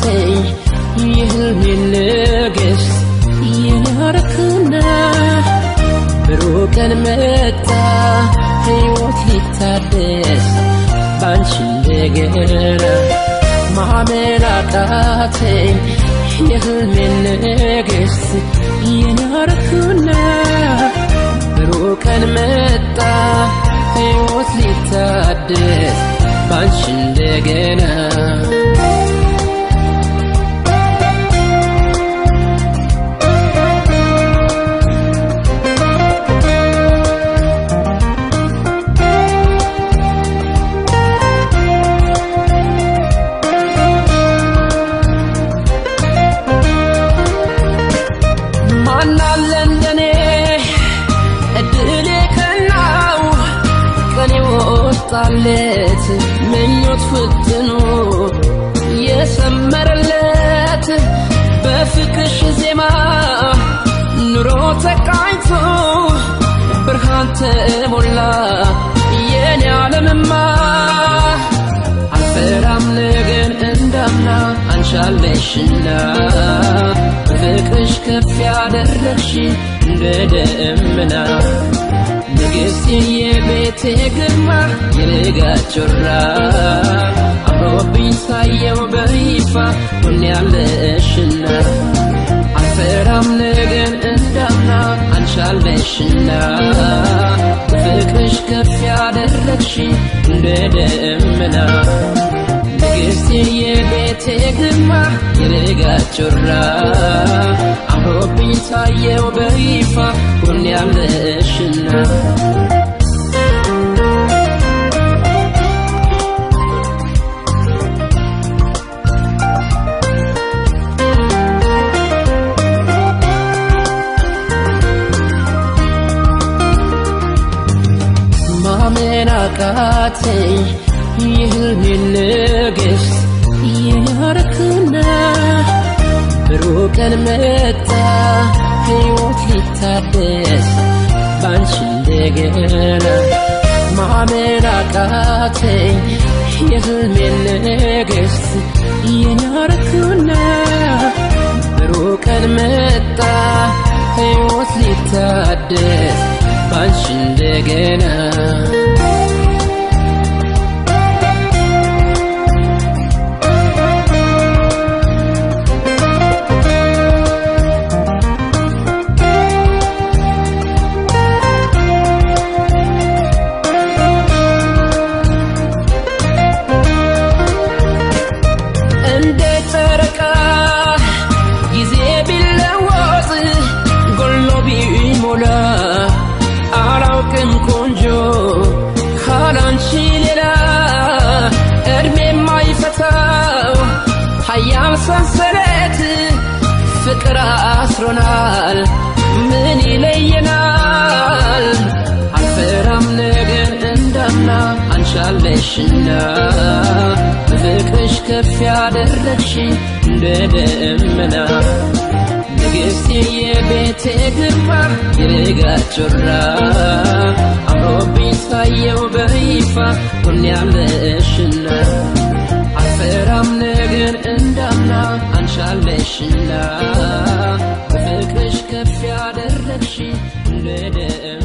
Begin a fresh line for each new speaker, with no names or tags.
አቃተኝ የህልሜ ንግሥት የናረክና ብሩህ ቀን መጣ ሕይወት ሊታደስ ባንቺ እንደገና ማመን አቃተኝ የህልሜ ንግሥት የናረክና ብሩህ ቀን መጣ ሕይወት ሊታደስ ባንቺ እንደገና ወጣለት ምኞት ፍትኑ የሰመረለት በፍቅርሽ ዜማ ኑሮ ተቃኝቶ ብርሃን ተሞላ የኔ ዓለምማ አልፈራም ነገን እንዳምና አንቺ አለሽና በፍቅርሽ ከፍ ያደረግሽ እንደ ደመና ንግሥቴ የቤቴ ግርማ የንጋት ጮራ አምሮብኝ ሳየው በይፋ ጎኔ አለሽና አልፈራም ነገን እንዳምና አንቺ አለሽና በፍቅርሽ ከፍ ያደረግሽ እንደ ደመና ንግሥቴ የቤቴ ግርማ የንጋት ጮራ አምሮብኝ ሳየው በይፋ ጎኔ አለሽና ማመን አቃተኝ የህልሜ ንግሥት የናረክና ብሩህ ቀን መጣ ሕይወት ሊታደስ ባንቺ እንደገና ማመን አቃተኝ የህልሜ ንግሥት የናረክና ብሩህ ቀን መጣ ሕይወት ሊታደስ ባንቺ እንደገና እንደ ጨረቃ ጊዜ ቢለወጥ ጎሎ ቢሞላ አላውቅም ቆንጆ ካላንቺ ሌላ እድሜ የማይፈታው ኃያል ሰንሰለት ፍቅር አስሮናል ምን ይለየናል? አልፈራም ነገን እንዳምና አንቺ አለሽና በፍቅርሽ ከፍ ያደረግሽ እንደ ደመና ንግሥቴ የቤቴ ግርማ የንጋት ጮራ አምሮብኝ ሳየው በይፋ ጎኔ አለሽና አልፈራም ነገን እንዳምና አንቺ አለሽና በፍቅርሽ ከፍ ያደረግሽ እንደ ደመና